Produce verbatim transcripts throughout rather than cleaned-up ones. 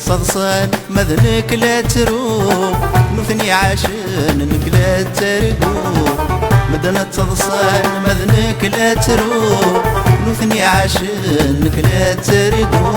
Ttaḍsan ma d nekk la ttruɣ, nutni ɛacen nekk la ttarguɣ. Medden ttaḍsan ma d nekk la ttruɣ, nutni ɛacen nekk la ttarguɣ.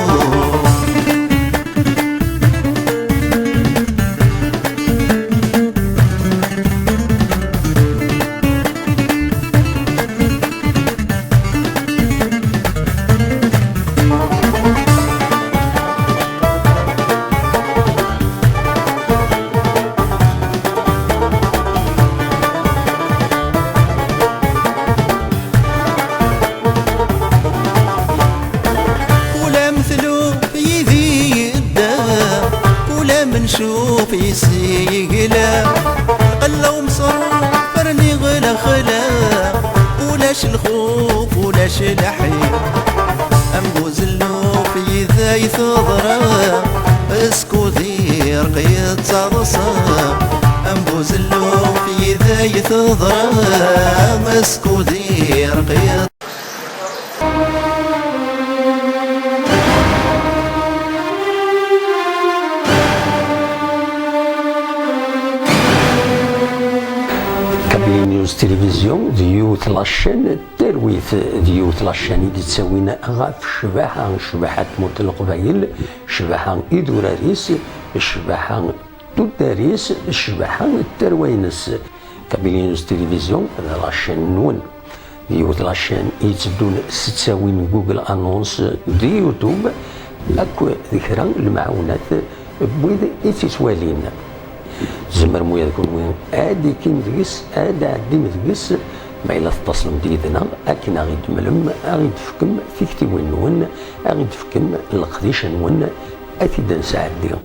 Ula am tlub yid-i yedda, ula am ncuf yis-i yegla. Lqella umṣerref rniɣ lexla, ulac lxuf, ulac lḥif. Am buzelluf yid-ay teḍra, skud irq yettaḍsa. Am buzelluf yid-ay teḍra, skud irq yettaḍsa. Kabyle News Télévision d yiwet la chaîne n talwit, d yiwet la chaîne i d-ittawin ɣef ccbaḥa, ccbaḥa n tmurt n Leqbayel, ccbaḥa idurar-is, ccbaḥa tuddar-is, ccbaḥa n tarwa-ines. Kabyle News Télévision d la chaîne-nwen. D yiwet la chaîne i yetteddun s ttawin Google Annonce d YouTube, akk d kra n lemɛawnat n wid i tt-ittwalin. Tzemrem ula d kunwi ad d-ikim deg-s, ad d-ɛeddim deg-s, ma yella tettaslem-d yid-neɣ akken a ɣ-id-temlem, a ɣ-id-tefkem tiktiwin-nwen, a ɣ-id-tefkem leqdic-nwen, ad t-id-nesɛeddi.